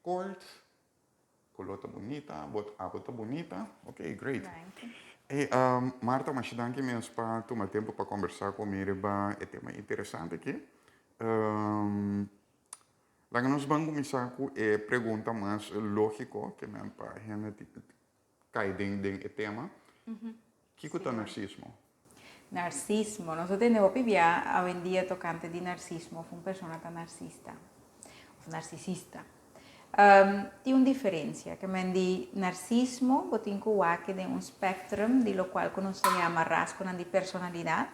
Kort, koló ta bunita, bo abo ta bunita. Ok, great. Danki. Hey, Marta, masha danki mes pa tuma tempu pa kombersá ku mi riba e tema interesante aki. Laga nos ban kuminsá ku e pregunta mas lógiko ke men pa hende kai den e tema. Kiko ta narsismo? Narsismo. Nos a tende hopi bia awendia tokante di narsismo of un persona ta narsista of narsisista. Tin un diferensia, ke men di narsismo bo tin ku wak den un spectrum di lokual ku nos ta yama rasgonan di personalidat.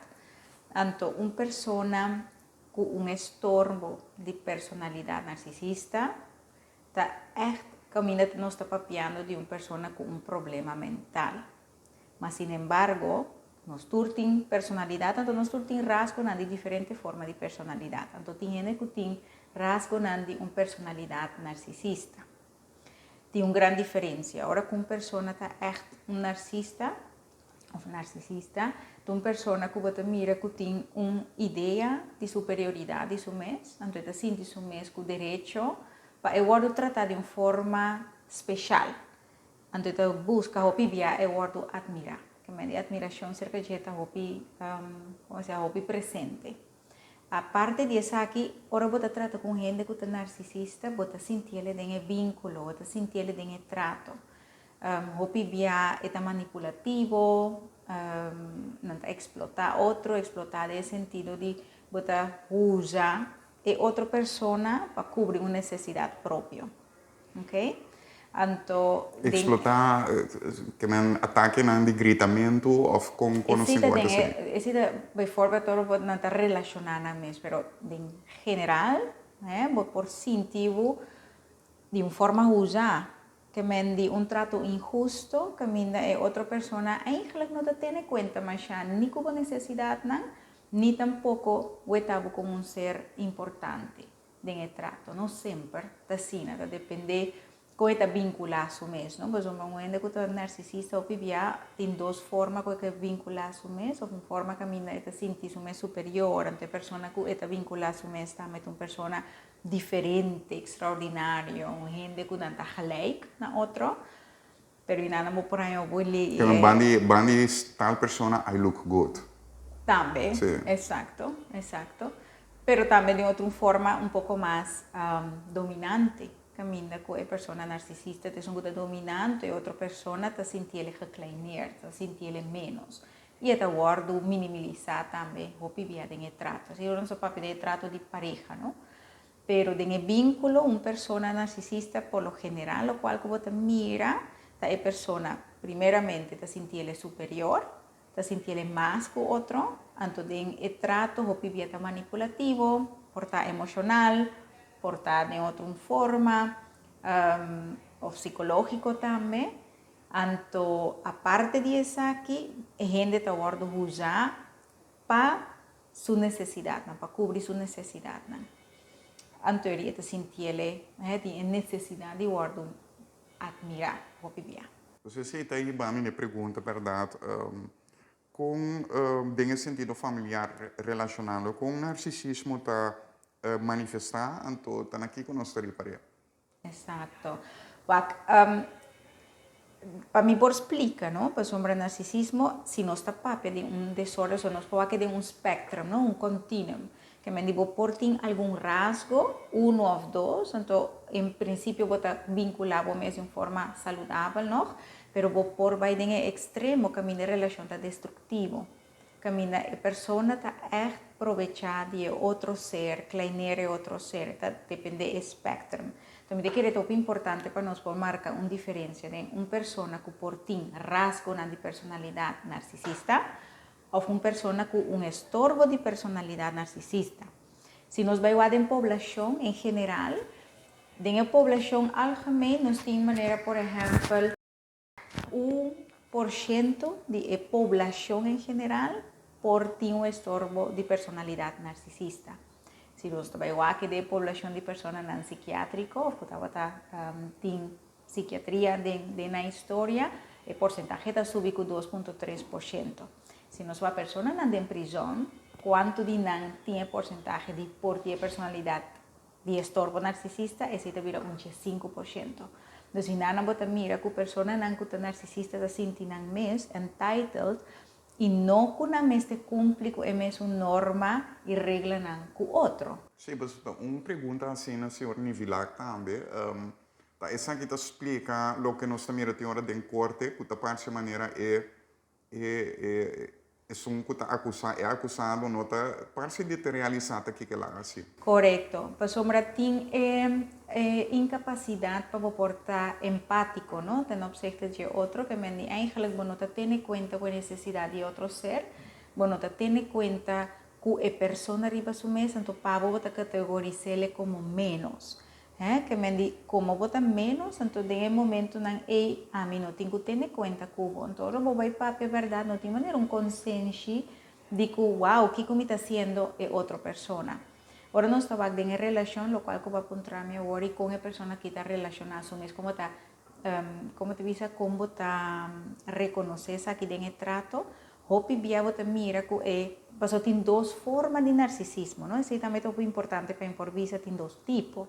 Anto un persona ku un estorbo di personalidat narsisista ta ègt kaminda nos ta papiando di un persona ku un problema mental. Ma sinembargo, nos tur tin personalidat, anto nos tur tin rasgonan di diferente forma di personalidat. Anto tin hende ku tin rasgonan di un personalidat narsisista. Tin un gran diferensia. Ora ku un persona ta ègt un narsista òf narsisista, ta un persona ku bo ta mira ku tin un idea di superioridat di su mes, anto e ta sinti su mes ku derecho pa e wòrdu tratá di un forma speshal. Anto e ta buska hopi bia e wòrdu atmirá. Ke men di atmirashon serka dje ta hopi, komo se hopi presente. Aparte di esaki, ora bo ta trata ku un hende ku ta narsisista, bo ta sintiel den e vínkulo, bo ta sintiel den e trato. Hopi bia e ta manipulativo, nan ta eksplotá otro, eksplotá den e sentido di bo ta usa e otro persona pa kubri un nesesidat propio. Ok. Anto den. Explotá ke men atakenan di gritamentu òf kon kon nos Esei ta tin den wòrdu e, así? esei ta bijvoorbeeld ora bo nan ta relashoná nan mes, pero den general, hè, bo por sinti bo di un forma huzá, ke men di un trato inhusto kaminda e otro persona eigenlijk no ta tene kuenta mashá ni ku bo nesesidatnan, ni tampoko weta bo komo un ser importante. Den e trato. No semper ta asina, ta depende kon e ta vinculá su mes, no? Pasobra un hende ku ta narsisista hopi bia tin dos forma ku e ke vinculá su mes, òf un forma kaminda e ta sinti su mes superior, anto e persona ku e ta vinculá su mes tambe ta un persona diferente, ekstraordinario, un hende ku nan ta gelijk na otro, pero i nan bo por haña bo lei. Pero banda di tal persona I look good. Tambe, exacto, exacto. Pero tambe den otro forma un poco mas dominante, caminda cu e persona narcisista ta esun cu ta dominante, e otro persona ta sintiele gekleineerd, ta sintiele menos. Y e ta wordo minimilisa tambe hopi bia den e trato. Así ora nos ta papia den e trato di pareha, no? Pero den e vínculo, un persona narcisista por lo general locual cu bo ta mira ta e persona primeramente ta sintiele superior, ta sintiele mas cu otro, anto den e trato hopi bia ta manipulativo, por ta emocional, por ta den otro un forma, of psicologico tambe. Anto aparte di esaki e hende ta wordo usa pa su nesesidatnan, pa kubri su nesesidatnan. Anto e ta sintiele, e tin e nesesidat di wòrdu atmirá hopi bia. Pues esei ta hiba mi n'e pregunta, bèrdat, kon den e sentido familiar relashonando kon narsisismo ta manifestá, anto ta na kiko nos ta ripar'é? Exacto. Wak, pa mi por splica, no, pasobra narcisismo, si nos ta papia di un desorden, so nos por wak den un spectrum, no, un continuum. Ke men di bo por tin algun rasgo, uno of dos, anto en principio bo ta vincula bo mes di un forma saludabel nog, pero bo por bai den e extremo caminda e relacion ta destructivo. Caminda e persona ta echt probecha di e otro ser, kleinera e otro ser, ta depende e spectrum. Enton mi ta kere ta hopi importante pa nos por marca un diferencia den un persona cu por tin rasgonan di personalidad narcisista of un persona cu un estorbo di personalidad narcisista. Si nos bay wak den poblacion en general, den e poblacion algemeen nos tin manera por ehempel, 1% di e poblashon en general por tin un estorbo di personalidat narsisista. Si nos ta bai wak den e poblashon di personanan sikiatriko òf ku tabata tin sikiatria den nan historia, e porsentahe ta subi ku 2.3%. Si nos wak personanan den prizòn, kuantu di nan tin e porsentahe di por tin e personalidat? Di estorbo narsisista, esei ta bira un 5%. Dus hinana bo ta mira ku personanan ku ta narsisista ta sinti nan mes entitled i no ku nan mester kumpli ku e mesun norma i reglanan ku otro. Sí, pues un pregunta asina, señor Nivillac, tambe. Ta esaki ta splika loke nos ta mira tin ora den korte, ku ta parse manera e esun ku ta akusá, e akusado no ta parse di ta realisá ta kiko el a hasi. Korekto. Pasobra tin e inkapasidat pa bo por ta empátiko, no, ten opzichte dje otro, ke men di eigenlijk bo no ta tene kuenta ku e nesesidat di e otro ser, bo no ta tene kuenta ku e persona riba su mes, anto pa bo bo ta kategoris'é komo ménos. Hè, ke men di, komo bo ta ménos, anto den e momentunan ei ami no tin ku tene kuenta ku bo. Anto ora bo bai papia bèrdat no tin manera un konsenshi di ku, wow, kiko mi ta hasiendo e otro persona. Ora nos ta wak den e relashon, lokual ku bo a puntra mi awor i kon e persona aki ta relashoná su mes, komo ta, komo ta bisa, kon bo ta rekonosé esaki den e trato, hopi bia bo ta mira ku e, pasobra tin dos forma di narsisismo, no? Esei tambe ta hopi importante pa por bisa, tin dos tipo.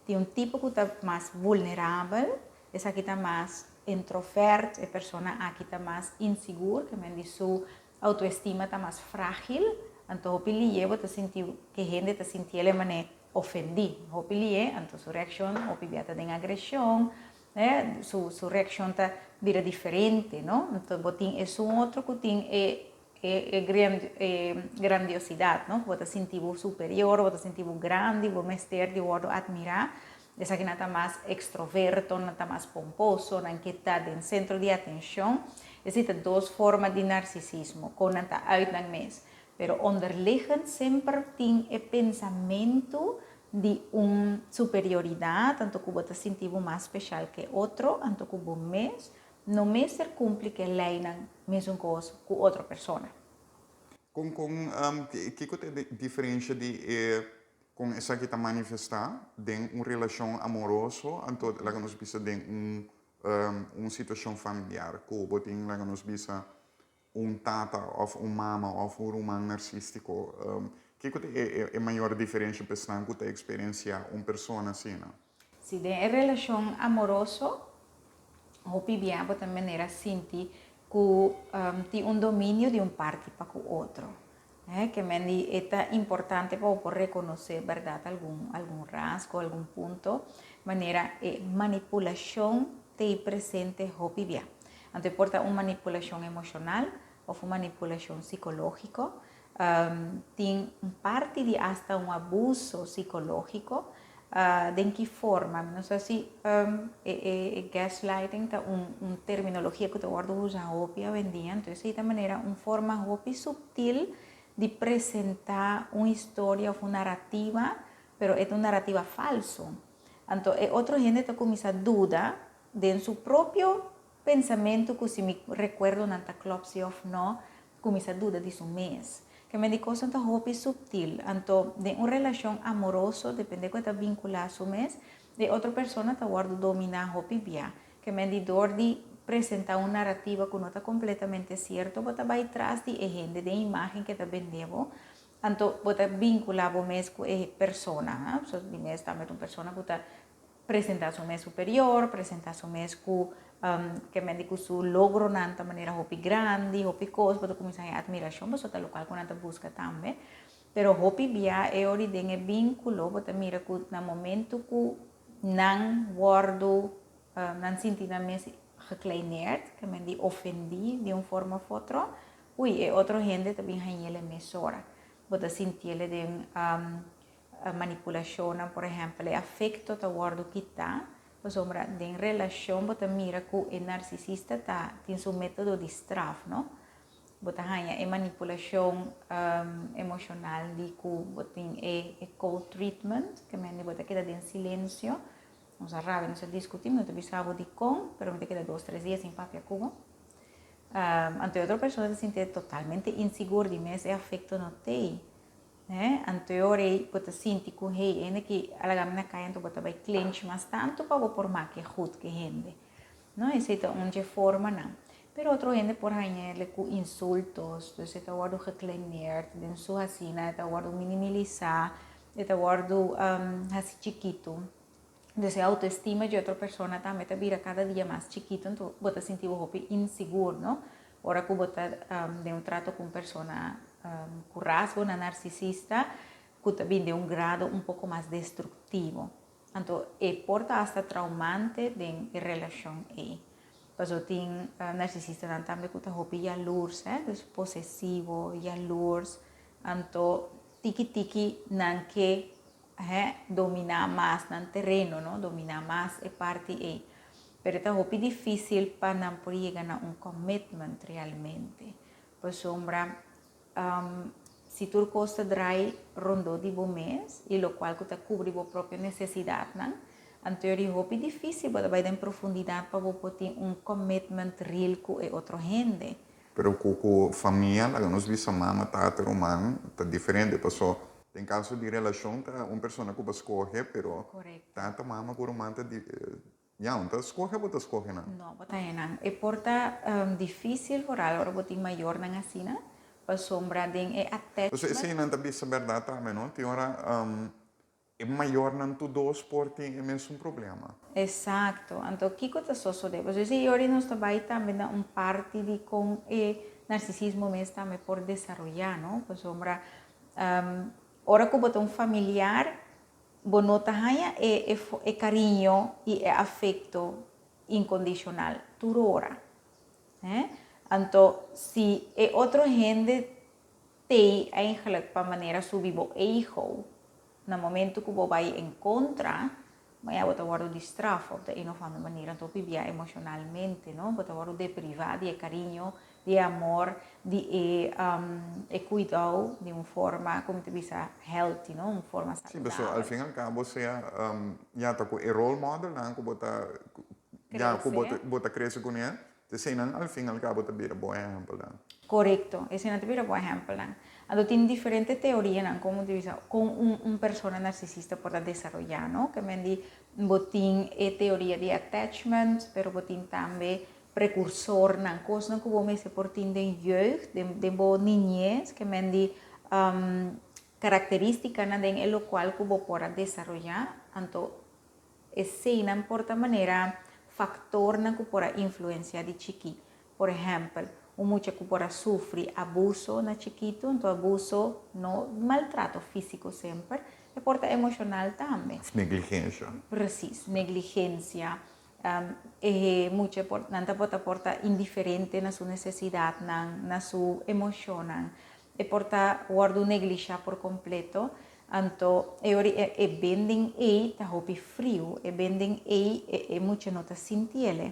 Tin un tipo ku ta mas vulnerabel, esaki ta mas introvert, e persona aki ta mas insigur, ke men di su autoestima ta mas frágil, anto hopi lié bo ta sinti ku hende ta sinti el e manera ofendí. Hopi lié, anto su reakshon hopi bia ta den agreshon, su reakshon ta bira diferente, no? Anto bo tin esun otro ku tin e grandiosidat, no? Bo ta sinti bo superior, bo ta sinti bo grandi, bo mester di wòrdu atmirá. Esakinan ta mas ekstroverto, nan ta mas pomposo, nan ke ta den sentro di atenshon. Esei ta dos forma di narsisismo, kon nan ta uit nan mes. Pero onderliggend semper tin e pensamentu di un superioridat, anto ku bo ta sinti bo mas speshal ke otro, anto ku bo mes no mester kumpli ku e leinan mesun kos ku otro persona. Kiko ta e diferensha di e kon esaki ta manifestá den un relashon amoroso, anto laga nos bisa den un situashon familiar ku bo tin, laga nos bisa, un tata òf un mama òf un ruman narsístiko? Kiko ta e mayor diferensha pa esnan ku ta eksperensiá un persona asina? Si den e relashon amoroso, hopi bia bo ta manera sinti ku tin un dominio di un parti pa ku otro. Ke men di e ta importante pa bo por rekonosé bèrdat algun rasgo, algun punto, manera e manipulashon t'ei presente hopi bia. Anto e por ta un manipulashon emoshonal òf un manipulashon sikológiko. Tin un parti di asta un abuso sikológiko. Den ki forma? Mi no sa si e gaslighting ta un terminologia ku ta wòrdu usa hopi awendia. Anto esei ta manera un forma hopi subtil di presentá un historia òf un narativa, pero e ta un narativa falsu. Anto e otro hende ta kuminsá duda den su propio pensamentu ku si mi rekuerdonan ta klòp si òf nò, kuminsá duda di su mes. Ke men di kosnan ta hopi subtil. Anto den un relashon amoroso, depende ku e ta vinkulá su mes, e otro persona ta wòrdu dominá hopi bia. Ke men di dor di presentá un narativa ku no ta kompletamente sierto, bo ta bai tras di e hende den imágen ku e ta bende bo. Anto bo ta vinkulá bo mes ku e persona. So di mes tambe ta un persona ku ta presentá su mes superior, presentá su mes ku ke men di ku su logronan ta manera hopi grandi, hopi kos, bo ta kuminsá haña atmirashon pasobra ta lokual ku nan ta buska tambe. Pero hopi bia e ora den e vínkulo bo ta mira ku na momentu ku nan wòrdu, nan sinti nan mes gekleineerd, ke men di ofendí di un forma òf otro, ui, e otro hende ta bin hañ'el e mesora. Bo ta sintiel den manipulashonnan, por ehèmpel, e afekto ta wòrdu kitá, pasobra den relashon bo ta mira ku e narsisista ta tin su método di straf, no? Bo ta haña e manipulashon emoshonal di ku bo tin e cold treatment, ke mende bo ta keda den silensio, nos a rabia, nos a diskutí, mi no ta bisa bo dikon, pero mi ta keda dos, tres dia sin papia ku bo. Anto e otro persona ta sinti totalmente insigur di mes e afekto no t'ei. Anto e ora ei bo ta sinti ku hey, hende ki a laga mi na kaya anto bo ta bai klinch mas tantu pa bo por make goed ku e hende. No, esei ta un dje formanan. Pero otro hende por hañ'el ku insultos, dus e ta wòrdu gekleineerd den su hasina, e ta wòrdu minimilisá. E ta wòrdu hasi chikitu. Dus e autoestima di otro persona tambe ta bira kada dia mas chikitu, anto bo ta sinti bo hopi insigur, no? Ora ku bo ta den un trato ku un persona ku rasgonan narsisista ku ta bin den un grado un poko mas destruktivo. Anto e por ta asta traumante den e relashon ei. Pasobra tin narsisistanan tambe ku ta hopi yalurs, eh, dus posesivo, yalurs, anto tiki tiki nan ke he dominá mas nan tereno, no, dominá mas e parti ei. Pero e ta hopi difísil pa nan por yega na un commitment realmente. Pasobra si tur kos ta drai rondó di bo mes i lokual ku ta kubri bo propio nesesidatnan, anto e hopi difísil bo ta bai den profundidat pa bo por tin un commitment real ku e otro hende. Pero ku famia, laga nos bisa mama, tata, ruman, ta diferente paso den kaso di relashon ta un persona ku bo skohe, pero tata, mama ku ruman ta di ya, un ta skohe bo ta skohe nan? No, bo ta nan. E por ta difísil foral ora bo tin mayornan asina, pasobra den e attachment. Pasobra eseinan ta bisa bèrdat tambe, no? Tin ora e mayornan tur dos por tin e mesun problema. Exacto. Anto kiko ta sosode? Pasobra esei ora nos ta bai tambe na un parti di kon e narsisismo mes tambe por desaroyá, no? Pasobra ora ku bo ta un familiar, bo no ta haña e e kariño i e afekto inkondishonal tur ora. Anto si e otro hende T'ei eigenlijk pa manera subi bo ego. Na momento ku bo bai en kontra, ma ya bo ta wòrdu di straf op de een of ander manera, anto hopi bia emoshonalmente, no? Bo ta wòrdu deprivá di e kariño, di e amor, di e e kuidou di un forma, komo ta bisa, healthy, no? Un forma Sí, pasobra saludabel. al fin al kabo sea ya ta ku e role modelnan ku bo ta ya ku bo ta Krese. bo ta krese kuné, Eseinan al fin al kabo ta bira bo ehèmpelnan. Korekto, eseinan ta bira bo ehèmpelnan. Anto tin diferente teorianan kon bo ta bisa kon un un persona narsisista por ta desaroyá, no? Ke men di bo tin e teoria di attachment, pero bo tin tambe prekursornan, kosnan ku bo mester por tin den jeugd, den den bo niñez, ke men di karakterístikanan den e lokual ku bo por a desaroyá. Anto Eseinan por ta manera faktornan ku por a influensiá di chikí. Por ehèmpel, un mucha ku por a sufri abuso na chikitu, anto abuso no maltrato físiko semper, e por ta emoshonal tambe. Of negligensha. Presis, negligensia. E mucha por, nan ta por ta por ta indiferente na su nesesidatnan, na su emoshonnan. E por ta wòrdu neglishá por kompleto. Anto e ora e e bending ei ta hopi friu, e bending ei e e mucha no ta sintiele.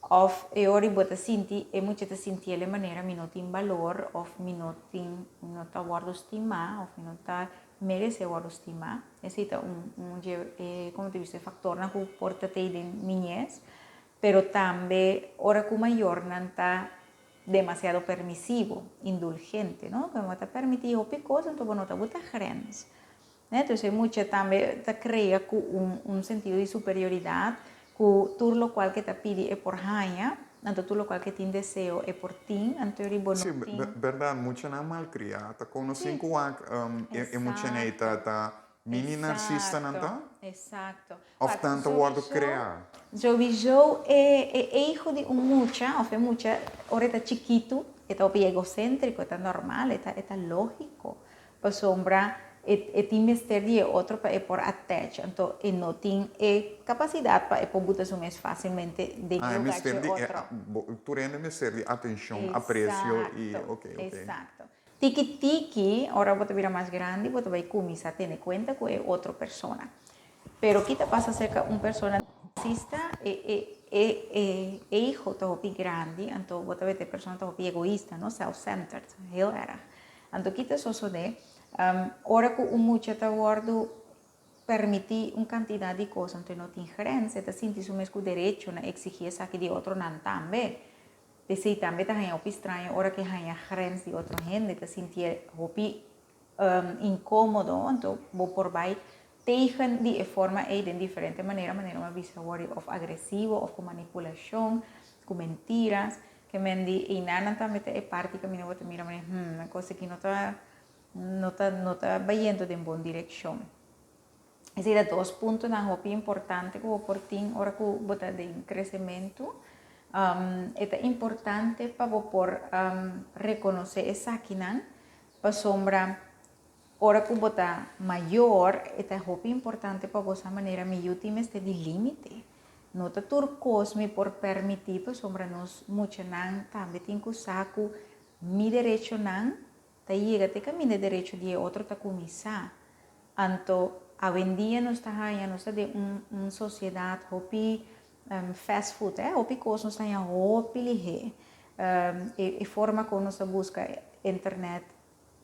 Of e ora bo ta sinti e mucha ta sintiele manera mi no tin balor of mi no tin mi no ta wòrdu stimá of mi no ta meresé wòrdu stimá. Esei ta un un dje e komo ta bisa e faktornan ku por ta tei den niñez. Pero tambe ora ku mayornan ta demasiado permisivo, indulgente, no? Ku bo ta permití hopi kos, anto bo no ta buta grens. Ne? Entonces e mucha tambe ta krea ku un un sentido di superioridat, ku tur lokual ke ta pidi e por haña, anto tur lokual ke tin deseo e por tin, anto yori bo no Sí, tin. bèrdat, muchanan malkriá ta konosí ku wak e muchanan ei ta Exacto. ta mini narsistanan ta? Exacto, exacto. Of nan ta wòrdu kreá? Sowieso e e ego di un mucha of e mucha ora e ta chikitu e ta hopi egoséntriko, e ta normal, e ta e ta lógiko pasobra e e tin mester di e otro pa e por attach, anto e no tin e kapasidat pa e por buta su mes fásilmente den Ah, e lugar mester dje di e otro. tur hende mester di atenshon, apresio i Exacto, oke oke. exacto. Tiki tiki, ora bo ta bira mas grandi, bo ta bai kuminsá tene kuenta ku e otro persona. Pero ki ta pasa serka un persona narsisista? E e e e ego ta hopi grandi, anto bo ta wete e persona ta hopi egoista, no? Self-centered, heel erg. Anto ki ta sosodé? Ora ku un mucha ta wòrdu permití un kantidat di kos, anto e no tin grens, e ta sinti su mes ku derecho na eksigí esaki di otronan tambe. P'esei tambe ta haña hopi straño ora ku e haña grens di otro hende, ta sintié hopi inkómodo, anto bo por bai tegen di e forma ei den diferente manera, manera mi a bisa awor, òf agresivo òf ku manipulashon, ku mentiras, ke men di einanan tambe ta e parti kaminda bo ta mira manera, hmm, e kos aki no ta no ta no ta bayendo den bon direkshon. Esei ta dos puntonan hopi importante ku bo por tin ora ku bo ta den kresementu. E ta importante pa bo por rekonosé esakinan pasobra ora ku bo ta mayor e ta hopi importante pa bo sa manera mi yu tin mester di límite. No ta tur kos mi por permití pasobra nos muchanan tambe tin ku sa ku mi derechonan ta yega te kaminda e derecho di e otro ta kuminsá. Anto awendia nos ta haña nos ta den un un sosiedat hopi fast food eh, hopi kos nos ta haña hopi lihé. E forma kon nos ta buska internet,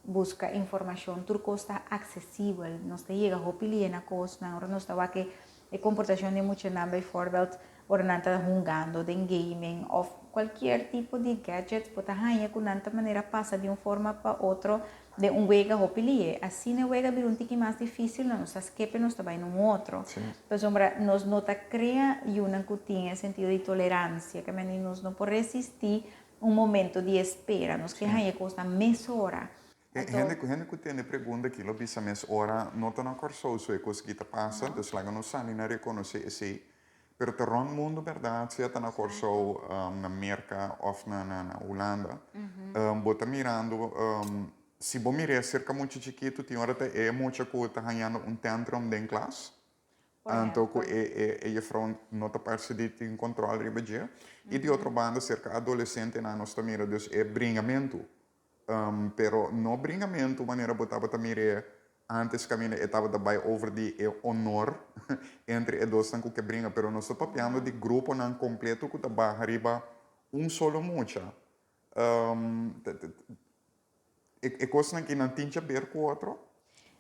buska informashon, tur kos ta aksesibel, nos ta yega hopi lihé na kosnan. Ora nos ta wak e komportashon di muchanan bijvoorbeeld ora nan ta hungando den gaming of cualkier tipo di gadget bo ta haña cu nan ta manera pasa di un forma pa otro den un wega hopi lihe. Asina e wega bira un tiki mas dificil nos ta skip y nos ta bay na un otro. Pasobra nos no ta crea yunan cu tin e sentido di tolerancia, ke mende nos no por resisti un momento di espera, nos ke haña e cosnan mesora. Hende hende ku tende pregunta aki lo bisa mes ora no ta na Kòrsou so e kos aki ta pasa, dus laga nos sali na rekonosé esei. Pero ta rònt mundu bèrdat, sea ta na Kòrsou, na Merka òf na na Hulanda, bo ta mirando si bo mir'é serka mucha chikitu tin ora ta e mucha ku ta hañando un tantrum den klas, anto ku e e jefrou no ta parse di tin kòntròl riba dje. I di otro banda serka adolesentenan nos ta mira dus e bringamentu. Pero no bringamentu manera bo tabata mir'é antes kaminda e tabata bai over di e honor entre e dosnan ku ke bringa, pero nos ta papiando di gruponan kompleto ku ta baha riba un solo mucha. E kosnan aki nan tin chaber ku otro?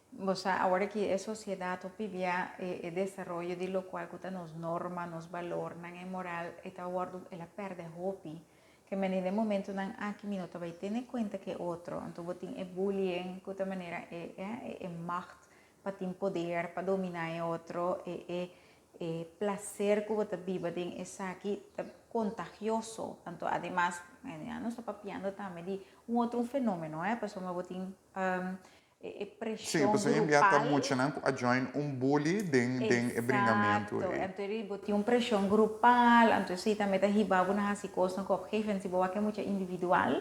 Bo sa awor aki e sosiedat hopi bia e desaroyo di lokual ku ta nos norma, nos balornan, e moral e ta wòrdu el a pèrdè hopi. Ke mende den momentonan aki mi no ta bai tene kuenta ke otro. Anto bo tin e bullying ku ta manera e e e macht pa tin poder, pa dominá e otro, e e e plaser ku bo ta biba den esaki ta kontagioso. Anto ademas, ya nos ta papiando tambe di un otro un fenomeno, eh, pasobra bo tin E Sí, preshon pasobra en bia ta grupal. muchanan ku a join un bully den den e bringamentu Exacto. ei. Anto eri bo tin un preshon grupal, anto esei tambe ta hiba bo na hasi kosnan ku op gegeven moment si bo wak e mucha individual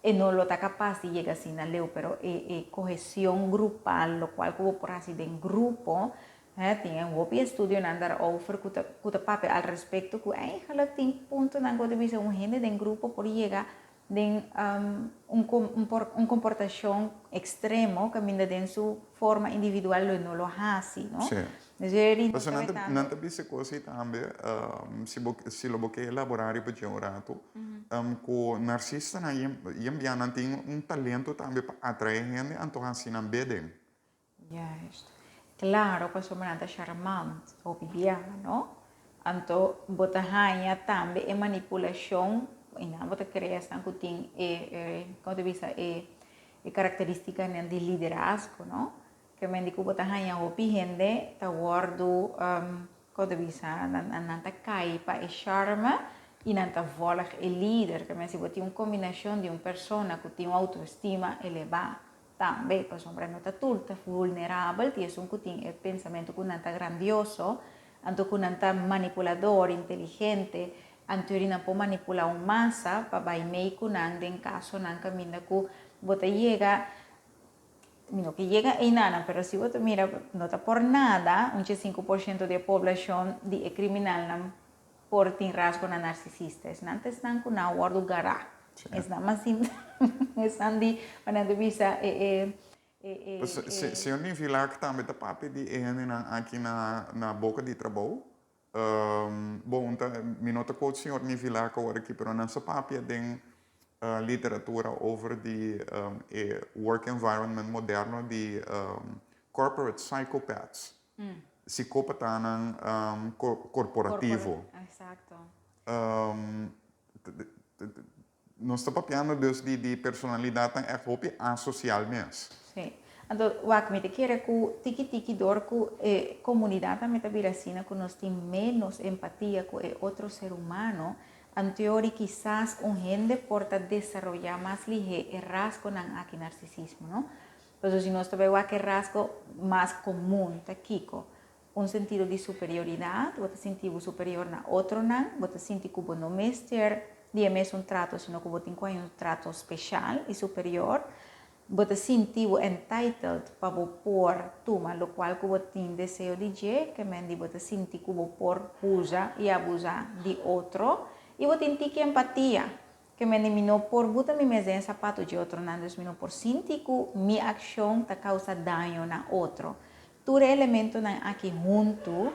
e no lo ta kapas di yega asina leu, pero e e kohesion grupal lokual ku bo por hasi den grupo, hè, tin e hopi estudionan daarover ku ta ku ta papia al respekto ku eigenlijk tin puntonan ku bo ta bisa un hende den grupo por yega Den un un komportashon ekstremo kaminda den su forma individual lo no lo hasi, no? Sí. Dus Pasobra nan ta nan ta bisa kos ei tambe, si bo si lo bo ke elaborá riba dje un ratu, ku narsistanan yen bia nan tin un talento tambe pa atraé hende anto hasi nan beden. Juist. Claro, pasobra nan ta charmant, hopi biaha, no? Anto bo ta haña tambe e manipulacion, y nan bo ta crea esnan cu tin e, e, como ta bisa, e, e caracteristicanan di liderazgo, no? Ke men di cu bo ta haña hopi hende ta wordo, como ta bisa, nan, nan ta cay pa e charme y nan ta volg e lider. Ke men si bo tin un combinacion di un persona cu tin un autoestima eleva, Tambe, pasobra no ta tur ta vulnerabel, tin esun ku tin e pensamentu ku nan ta grandioso, anto ku nan ta manipulador, inteligente, anto yori nan por manipulá un masa pa bai mei ku nan den kasonan kaminda ku bo ta yega, mi no ke yega einanan, pero si bo ta mira no ta por nada un 5% di e poblashon di e kriminalnan por tin rasgonan narsisista. Esnan ta esnan ku nan a wòrdu gará. Esnan mas sin esnan di manera ta bisa e e e e Pues señor Nivillac tambe ta papia di e hendenan aki na na boka di trabou. Bon un ta mi no ta quote señor Nivillac awor aki pero nan sa papia den literatura over di e work environment moderno di corporate psychopaths. Psicopatanan corporativo. Exacto. Nos ta papiando dus di di personalidadnan echt hopi asocial mes. Sí. Anto, wak, mi ta kere ku tiki tiki dor ku e komunidat tambe ta bira asina ku nos tin ménos empatia ku e otro ser humano, anteori kisas un hende por ta desaroyá mas lihé e rasgonan aki narsisismo, no? Pasobra si nos ta bai wak e rasgo mas komun ta kiko? Un sentido di superioridat, bo ta sinti bo superior na otronan, bo ta sinti ku bo no mester di e mesun trato sino ku bo tin ku haña un trato speshal i superior. Bo ta sinti bo entitled pa bo por tuma lokual ku bo tin deseo di dje, ke men di bo ta sinti ku bo por usa i abusá di otro, i bo tin tiki empatia, ke men di mi no por buta mi mes den e sapato dje otronan, dus mi no por sinti ku mi akshon ta kousa daño na otro. Tur e elementonan aki huntu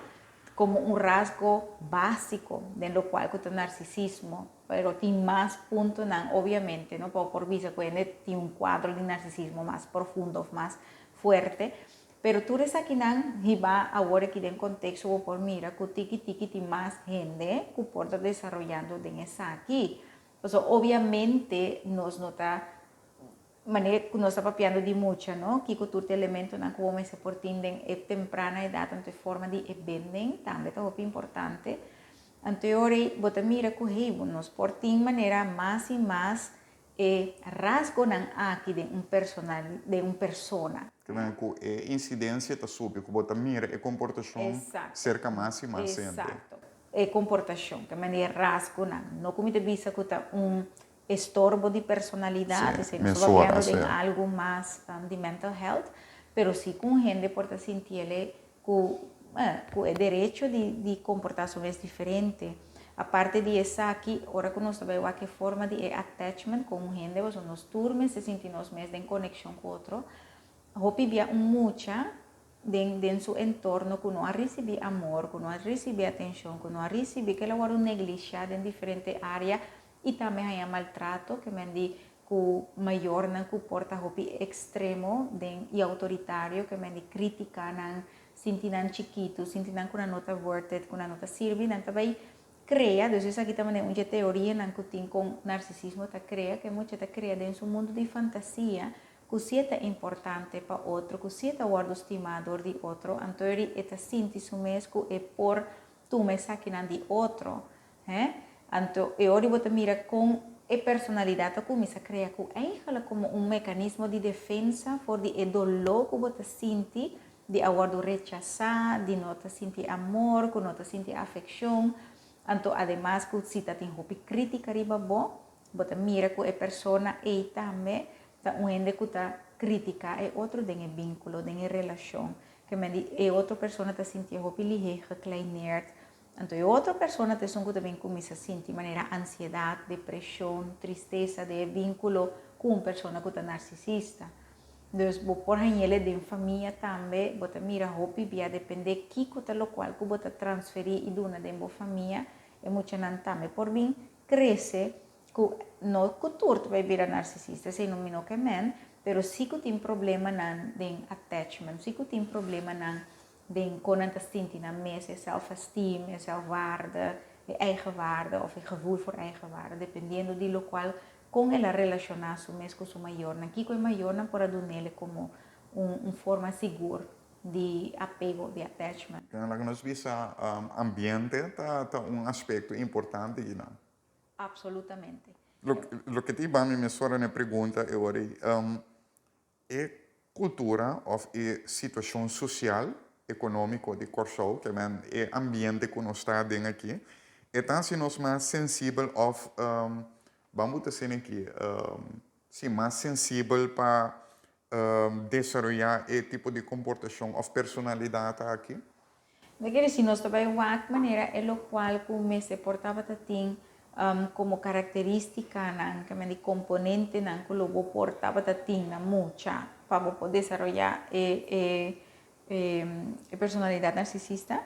komo un rasgo básiko den lokual ku ta narsisismo, pero tin mas puntonan obviamente, no pa bo por bisa ku hende tin un kuadro di narsisismo mas profundo òf mas fuerte, pero tur esakinan hiba awor aki den konteksto bo por mira ku tiki tiki tin mas hende ku por ta desaroyando den esaki. Pasobra obviamente nos no ta Manera ku nos ta papiando di mucha, no? Kiko tur ta elementonan ku bo mester por tin den e temprana edat, anto e forma di e benden tambe ta hopi importante. Anto e ora ei bo ta mira ku hey, bo nos por tin manera mas i mas e rasgonan aki den un personal, den un persona. Ke manera ku e insidensia ta subi, ku bo ta mira e komportashon serka mas i mas hende. Eksakto. E komportashon, ke manera e rasgonan. No ku mi ta bisa ku ta un estorbo di personalidad, esei nos ta papiando den algu mas di mental health, pero si ku un hende por ta sintiele ku ku e derecho di di komportá su mes diferente. Aparte di esaki, ora ku nos ta bai wak e forma di e attachment ku un hende, pasobra nos tur mester sinti nos mes den konekshon ku otro, hopi bia un mucha den den su entorno ku no a risibí amor, ku no a risibí atenshon, ku no a risibí, ku el a wòrdu neglishá den diferente área, I tambe haña maltrato, ke men di ku mayornan ku por ta hopi ekstremo den i outoritario, ke men di kritika nan, sinti nan chikitu, sinti nan ku nan no ta worth it, ku nan no ta sirbi, nan ta bai krea, dus esaki ta manera un dje teorianan ku tin kon narsisismo ta krea, ku e mucha ta krea den su mundu di fantasia ku si e ta importante pa otro, ku si e ta wòrdu stimá dor di otro, anto e ta sinti su mes ku e por tuma esakinan di otro. Hè? Anto e ora bo ta mira kon e personalidat ta kuminsá krea ku eigenlijk komo un mekanismo di defensa for di e doló ku bo ta sinti di a wòrdu rechasá, di no ta sinti amor, ku no ta sinti afekshon. Anto ademas ku si ta tin hopi krítika riba bo, bo ta mira ku e persona ei tambe ta un hende ku ta kritiká e otro den e vínkulo, den e relashon. Ke men di e otro persona ta sintié hopi lihé gekleineerd. Anto e otro persona ta esun ku ta bin kuminsá sinti manera ansiedat, depreshon, tristesa den e vínkulo ku un persona ku ta narsisista. Dus bo por hañ'el den famia tambe, bo ta mira hopi bia dependé kiko ta lokual ku bo ta transferí i duna den bo famia, e muchanan tambe por bin krese ku no ku tur ta bai bira narsisista, esei no mi no ke men, pero si ku tin problemanan den attachment, si ku tin problemanan den kon nan ta sinti nan mes, e self-esteem, e zelfwaarde, e eigenwaarde of e gevoel voor eigenwaarde, dependiendo di lokual kon el a relashoná su mes ku su mayornan, kiko e mayornan por a dun'el komo un forma sigur di apego, di attachment. Laga nos bisa ambiente ta un aspekto importante kinan. Absolutamente. Loke ta hiba mi mesora na e pregunta e ora ei, E kultura òf e situashon sosial, ekonómiko di Kòrsou, ke men e ambiente ku nos ta aden aki, e ta hasi nos mas sensibel òf ban bo ta asina aki, si, mas sensibel pa desaroyá e tipo di komportashon òf personalidat aki? Mi kere si nos ta bai wak manera e lokual ku mester por tabata tin komo karakteristikanan, ke men di komponentenan ku lo bo por tabata tin na mucha pa bo por desaroyá e e personalidat narsisista.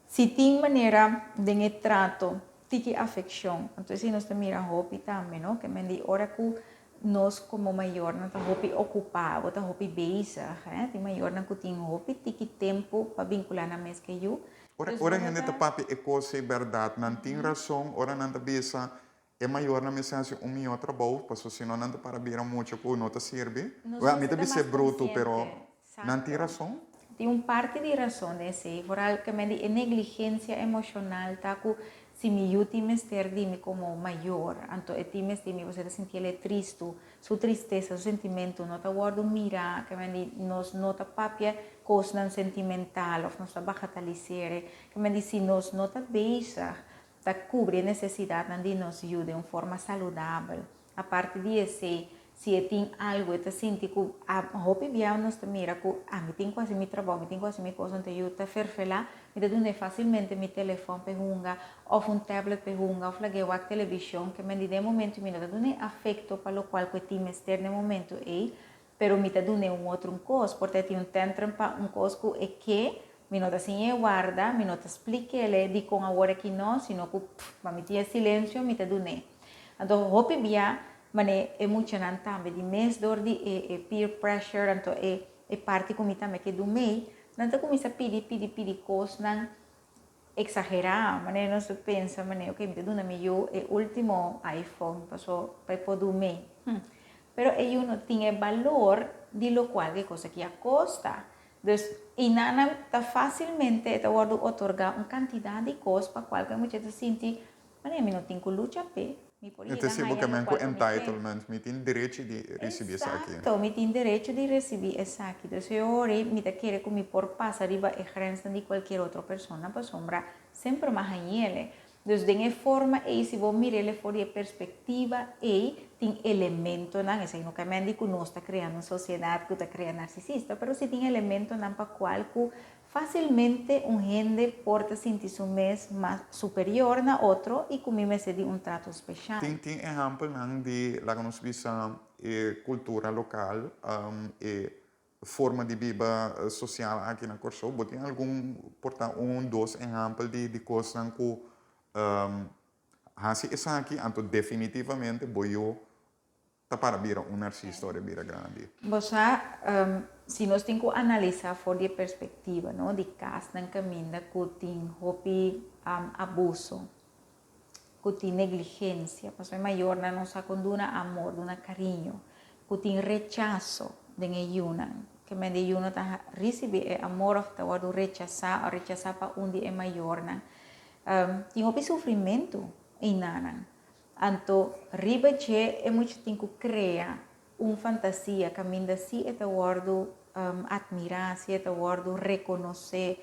Si tin manera den e trato tiki afekshon, anto esei nos ta mira hopi tambe, no? Ke men di ora ku nos komo mayornan ta hopi okupá, bo ta hopi bezig, eh, tin mayornan ku tin hopi tiki tempu pa vinkulá nan mes ku e yu. Ora ora hende ta papia e kos ei bèrdat, nan tin rason ora nan ta bisa e mayornan mester hasi un mihó trabou, pasobra si no nan ta para bira mucha ku no ta sirbi. Nos Mi ta mester ta bis'é mas brutu, pero konsiente. nan tin Exacto. rason. Tin un parti di rason den esei, vooral ke men di e negligensia emoshonal ta ku si mi yu tin mester di mi komo mayor, anto e tin mester di mi pasobra e ta sinti el e tristu, su tristesa, su sentimentu no ta wòrdu mirá, ke men di nos no ta papia. kosnan sentimental òf nos ta bagatalis'é. Ke men di si nos no ta bezig ta kubri e nesesidatnan di nos yu den un forma saludabel. Aparte di esei, si e tin algu e ta sinti ku a hopi bia nos ta mira ku a mi tin ku hasi mi trabou, mi tin ku hasi mi kos, anto yu ta ferfelá, mi ta dun'é fásilmente mi telefòn p'e hunga òf un tablet p'e hunga òf lag'é wak televishon, ke men di den momentu mi no ta dun'é afekto pa lokual ku e tin mester den momentu ei, pero mi ta dun'é un otro un kos, por ta e tin un tantrum pa un kos ku e ke, mi no ta siñ'é warda, mi no ta splik'é dikon awor aki no, sino ku pff, pa mi tin e silensio mi ta dun'é. Anto hopi bia mane e muchanan tambe di mes dor di e e peer pressure anto e e parti ku mi tambe ke dumei, nan ta kuminsá pidi pidi pidi kosnan exagerá, manera nos ta pensa manera ok mi ta duna mi yu e ultimo iPhone paso pa e por dumei, hm, pero e yu no tin e balor di lokual e kos aki a kosta, dus i nan nan ta fásilmente e ta wòrdu otorgá un kantidat di kos pa kual ku e mucha ta sinti manera mi no tin ku lucha p'e. Mi por yega haya lokual ku mi ku ke. Entitlement, mi tin derecho di risibí esaki. Exacto, mi tin derecho di risibí esaki. Dus e ora ei mi ta kere ku mi por pasa riba e grensnan di kualkier otro persona pasobra semper mi a hañ'ele. Dus den e forma ei, si bo mir'ele for di e perspektiva ei, tin elementonan, esei no ke men di ku nos ta kreando un sosiedat ku ta krea narsisista, pero si tin elementonan pa kual ku Fásilmente un hende por ta sinti su mes mas superior na otro i ku mi mester di un trato speshal. Tin tin ehèmpelnan di, laga nos bisa, e kultura lokal, e forma di biba sosial aki na Kòrsou. Bo tin algun, por ta un, dos ehèmpel di di kosnan ku hasi esaki, anto definitivamente bo yu ta para bira un narsista ora e bira grandi. Bo sa, si nos tin ku analisá for di e perspektiva, no, di kasnan kaminda ku tin hopi abuso, ku tin negligensia, pasobra e mayornan no sa kon duna amor, duna kariño, ku tin rechaso den e yunan, ke men di e yu no ta risibí e amor òf ta wòrdu rechasá òf rechasá pa un di e mayornan, tin hopi sufrimentu einanan. Anto riba dje e mucha tin ku krea un fantasia kaminda si e ta wòrdu atmirá, si e ta wòrdu rekonosé,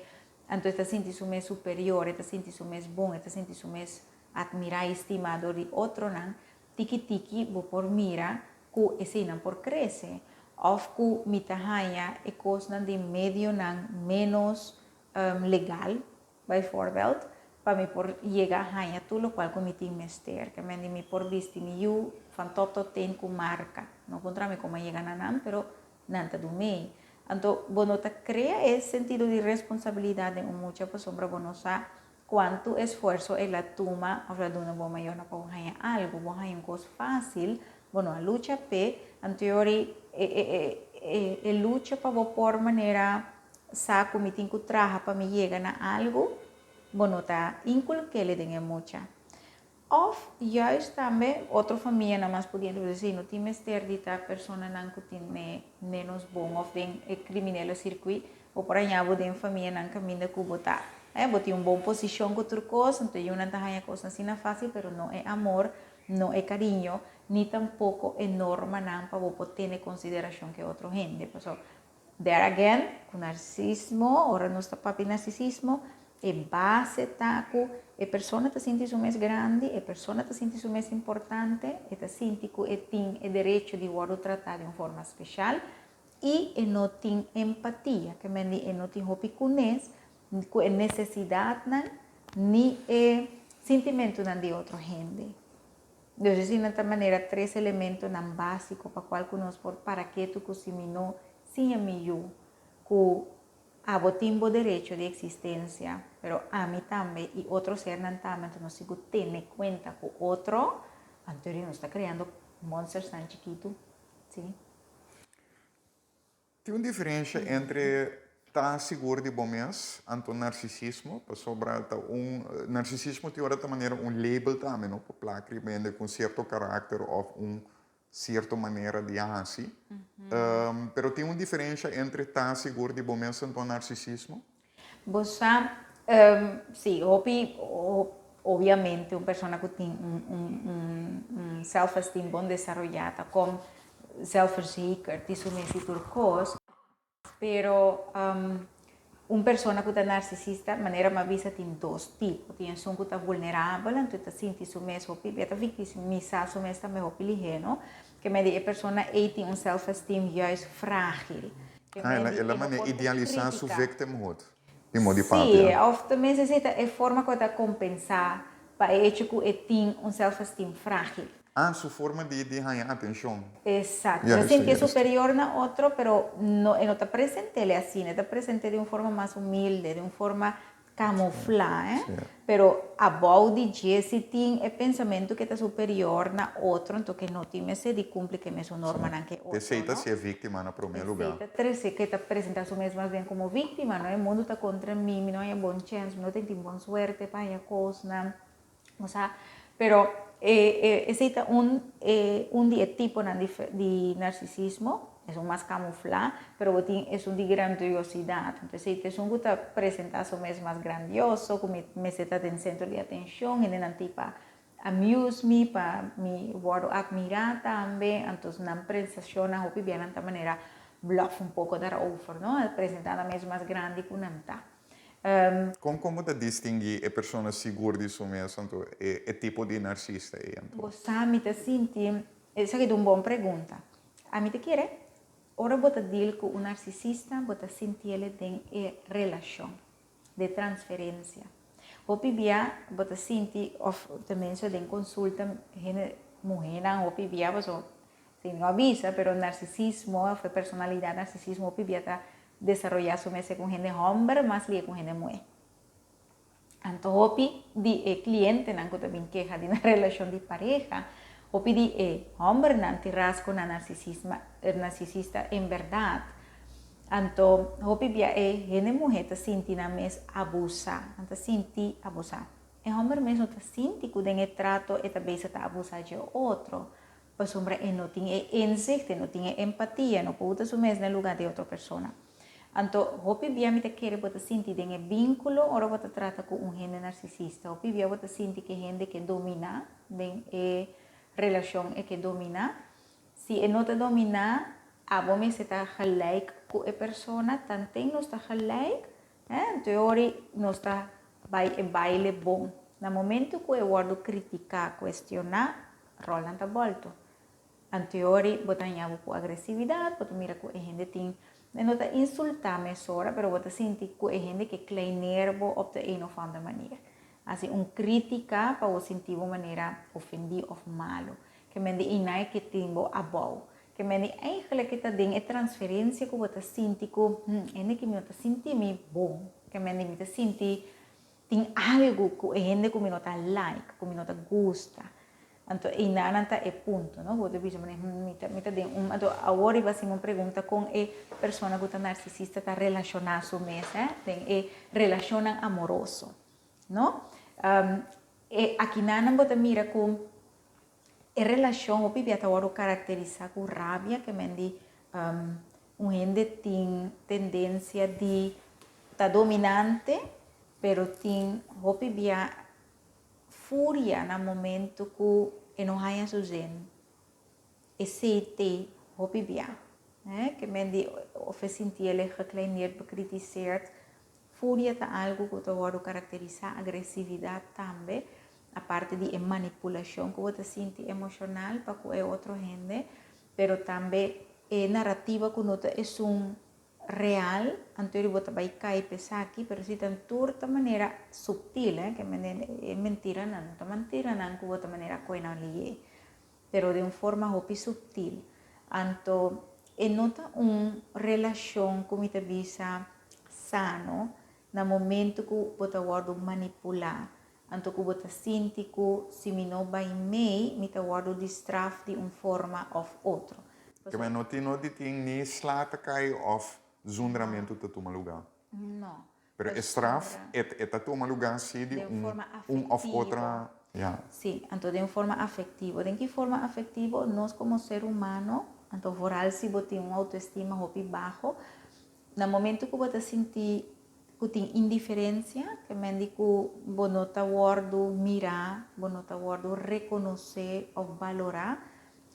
anto e ta sinti su mes superior, e ta sinti su mes bon, e ta sinti su mes atmirá i stimá dor di otronan, tiki tiki bo por mira ku eseinan por krese òf ku mi ta haña e kosnan di medionan ménos legal. Bijvoorbeeld, pa mi por yega a haña tur lokual ku mi tin mester. Ke men di mi por bisti mi yu van top tot teen ku marka. No puntra mi kon a yega na nan, pero nan ta dumei. Anto bo no ta krea e sentido di responsabilidat den un mucha pasobra bo no sa kuantu esfuerso el a tuma òf el a duna bo mayornan pa bo haña algu. Bo haña un kos fásil, bo no a lucha p'e, anto yori e lucha pa bo por manera Sa ku mi tin ku traha pa mi yega na algu, bo no ta inkulk'el den e mucha. Òf juist tambe otro famianan mas pudiente por si no tin mester di ta personanan ku tin e ménos bon òf den e kriminele sirkuit, bo por haña bo den famianan kaminda ku bo ta bo tin un bon posishon ku tur kos, anto yunan ta haña kosnan asina fásil pero no e amor, no e kariño, ni tampoko e normanan pa bo por tene konsiderashon ku e otro hende. Pasobra There again, ku narsismo, ora nos ta papia di narsisismo, e base ta ku e persona ta sinti su mes grandi, e persona ta sinti su mes importante, e ta sinti ku e tin e derecho di wòrdu tratá di un forma speshal i e no tin empatia, ke men di e no tin hopi kunes ku e nesesidatnan ni e sintimentunan di otro hende. Dus asina ta manera tres elementonan básiko pa kual ku nos por para ketu ku si mi no siña mi yu ku abo tin bo derecho di eksistensia, pero ami tambe i otro sernan tambe, anto nos tin ku tene kuenta ku otro, anto nos ta kreando monstersnan chikitu, si. Tin un diferensha entre ta sigur di bo mes anto narsisismo, pasobra ta un narsisismo tin ora ta manera un label tambe no por plak riba hende ku un sierto karakter òf un sierto manera di hasi. Pero tin un diferensha entre ta sigur di bo mes anto narsisismo? Bo sa, si, hopi, obviamente un persona ku tin un self-esteem bon desaroyá ta kon zelfverzekerd di su mes i tur kos. Pero un persona ku ta narsisista, manera mi a bisa, tin dos tipo. Tin esun ku ta vulnerabel, anto e ta sinti su mes hopi, e ta viktimisá su mes tambe hopi lihé, no? Ke mei di e persona ei tin un self-esteem juist frágil. Ke Ah, mei di el a e no manera por ku idealisá su krítika. victimhood, di modo di Sí, papia. òf tenminste esei ta e forma ku e ta kompensá pa e echo ku e tin un self-esteem frágil. Ah, su forma di haña atenshon. Exacto. Ta Juist, sintié juist. superior na otro, pero no, e no ta present'é asina, e ta present'é di un forma mas humilde, di un forma camuflá, eh. Pero abou di dje si tin e pensamentu ku e ta superior na otro, anto ku e no tin mester di kumpli ku e mesun normanan ku e otro, Esei ta no? si e víktima na promé Esei lugá. ta trese ku e ta presentá su mes mas bien komo víktima, no? E mundu ta kontra mi, mi no haña bon chèns, mi no tin tin bon suerte pa haña kosnan. Osea, pero e esei ta un e un di e tiponan di di narsisismo, esun mas kamuflá, pero bo tin esun di grandiosidad. Entonces esei ta esun ku ta presentá su mes mas grandioso, ku mi mester ta den sentro di atenshon, hendenan tin pa amuse mi, pa mi wòrdu atmirá tambe. Antos nan presentashonnan hopi bia nan ta manera blòf un poko daarover, no? Presentá nan mes mas grandi ku nan ta. Kon kon bo ta distinguí e persona sigur di su mes anto e e tipo di narsista ei anto? Bo sa mi ta sinti, esaki ta un bon pregunta. Ami ta kere ora bo ta deal ku un narsisista bo ta sintiele den e relashon, de transferensia. Hopi bia bo ta sinti òf tenminste den konsulta hende muhénan hopi bia pasobra si no a bisa pero narsisismo òf e personalidat narsisismo hopi bia ta desaroyá su mes ku hende hòmber mas lie ku hende muhé. Anto hopi di e klientenan ku ta bin keha di nan relashon di pareha, hopi di e hòmbernan tin rasgonan narsisisma narsisista en bèrdat. Anto hopi bia e hende muhé ta sinti nan mes abusá, nan ta sinti abusá. E hòmber mes no ta sinti ku den e trato e ta bezig ta abusá dje otro, Pasobra e no tin e inzicht, e no tin e empatia, e no por uta su mes na e lugar di otro persona. Anto, hopi bia mi ta kere bo ta sinti den e vinculo ora bo ta trata cu un hende narcisista. Hopi bia bo ta sinti cu e hende ke domina den e relacion, e ke domina. Si e no ta domina, abo mester ta gelijk cu e persona, tanten nos ta gelijk, Anto e ora nos ta bai e baile bon. Na momento cu e wordo critica, cuestiona, rolnan ta bolto. Anto e ora bo ta haña bo cu agresividad, bo ta mira cu e hende tin, e no ta insulta mesora, pero bo ta sinti cu e hende ke kleineer bo op de een of ander manier. Haci un critica pa bo sinti bo manera ofendi of malo. Ke men di einai ke tin bo abou. Ke men di eigenlijk e ta den e transferencia ku bo ta sinti ku, hm, hende ki mi no ta sinti mi bon. Ke men di mi ta sinti tin algu ku e hende ku mi no ta like, ku mi no ta gusta. Anto einanan ta e punto, no? Bo ta bisa manera, hm, mi ta mi ta den un, anto awor riba hasi un pregunta kon e persona ku ta narsisista ta relashoná su mes, eh, den e relashonnan amoroso, no? E akinanan bo ta mira ku E relashon hopi bia ta wòrdu karakterisá ku rabia, ke men di un hende tin tendensia di ta dominante, pero tin hopi bia furia na momentu ku e no haña su zin. Esei te hopi bia. Ke men di of e sinti el e gekleineerd, bekritiseerd. Furia ta algu ku ta wòrdu karakterisá, agresividat tambe, aparte di e manipulashon ku bo ta sinti emoshonal pa ku e otro hende, pero tambe e narativa ku no ta esun real, anto bo ta bai kai pa esaki, pero si ta tur ta manera subtil, ke e mentiranan no ta mentiranan ku bo ta manera koe nan lié, pero den un forma hopi subtil. Anto e no ta un relashon ku mi ta bisa sano na momento ku bo ta wòrdu manipulá, anto ku bo ta sinti ku si mi no bai mei mi ta wòrdu di straf di un forma òf otro. Ke men no tin no di tin ni sla ta kai òf zundramentu ta tuma lugá. No. Pero e straf e ta tuma lugá si di un un òf otra, ya. Sí, anto den un forma afektivo. Den ki forma afektivo? Nos komo ser humano, anto vooral si bo tin un outoestima hopi baho, na momento ku bo ta sinti ku tin indiferensia, ke men di ku bo no ta wòrdu mirá, bo no ta wòrdu rekonosé òf balorá,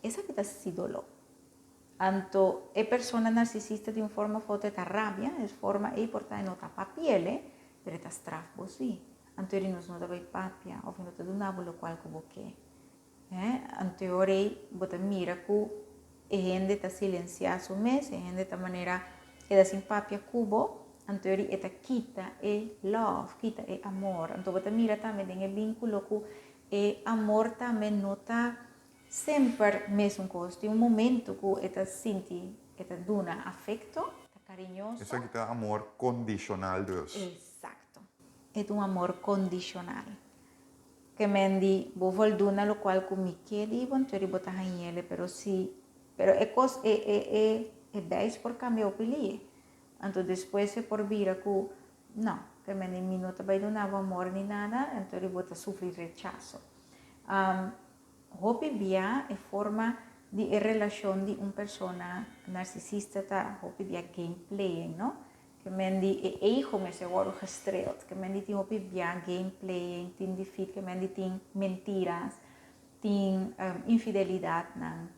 esaki ta hasi doló. Anto e persona narsisista di un forma of otro e ta rabia, e forma ei por ta e no ta papi'el, pero e ta straf bo si. Anto eri nos no ta bai papia of e no ta duna bo lokual ku bo ke. Anto e ora ei bo ta mira ku e hende ta silensiá su mes, e hende ta manera keda sin papia ku bo, anto eri e ta kita e love, kita e amor. Anto bo ta mira tambe den e vínkulo ku e amor tambe no ta semper mesun kos. Tin un momento ku e ta sinti, e ta duna afekto, ta kariñoso. Esaki ta amor kondishonal dus. Eksakto. E ta un amor kondishonal. Ke men di, bo volduna lokual ku mi ke di bo, anto bo ta hañ'ele, pero si, pero e kos, e, e, e, e beis por kambia hopi lie. Anto despues e por bira ku, no, ke men di mi no ta bai duna bo amor ni nada, anto bo ta sufri rechaso. Hopi bia e forma di e relashon di un persona narsisista ta hopi bia game playing, no? Ke men di e ego mester wòrdu gestreeld. Ke men di tin hopi bia game playing, tin defeat, ke men di tin mentiras, tin infidelidatnan,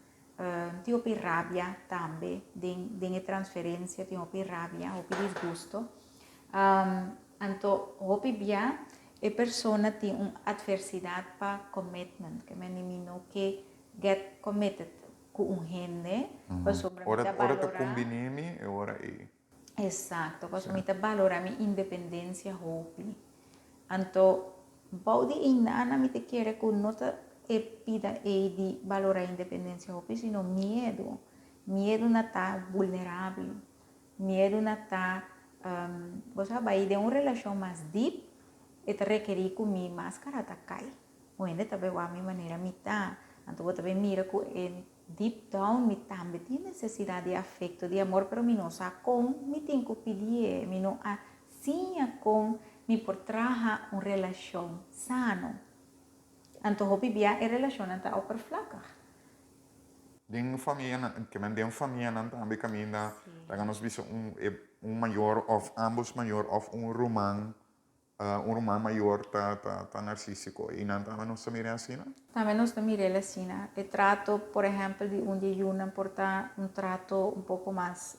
tin hopi rabia tambe den den e transferensia tin hopi rabia, hopi disgusto. Anto hopi bia e persona tin un atversidat pa commitment, ke men di mi no ke get committed ku un hende pasobra mi Ora ta ora ta balorá. kumbiní mi e ora ei. Exacto, pasobra mi ta balorá mi independencia hopi. Anto bou di einana mi ta kere ku no ta e pida ei di balorá independencia hopi, sino miedu. Miedu na ta vulnerabel. Miedu na ta, bo sa, bai den un relashon mas dip, e ta rekerí ku mi maskara ta kai. Un hende ta bai wak mi manera mi ta, anto bo ta bai mira ku e deep down mi tambe tin nesesidat di afekto, di amor, pero mi no sa kon mi tin ku pidié, mi no a siña kon mi por traha un relashon sano. Anto hopi bia e relashonnan ta oppervlakkig. Den famianan, ke men den famianan tambe kaminda laga nos bisa un e un mayor òf ámbos mayor òf un ruman un ruman mayor ta ta ta narsísiko i nan tambe nos ta mir'é asina? Tambe nos ta mir'el asina. E trato por ehèmpel di un di e yunan por ta un trato un poko mas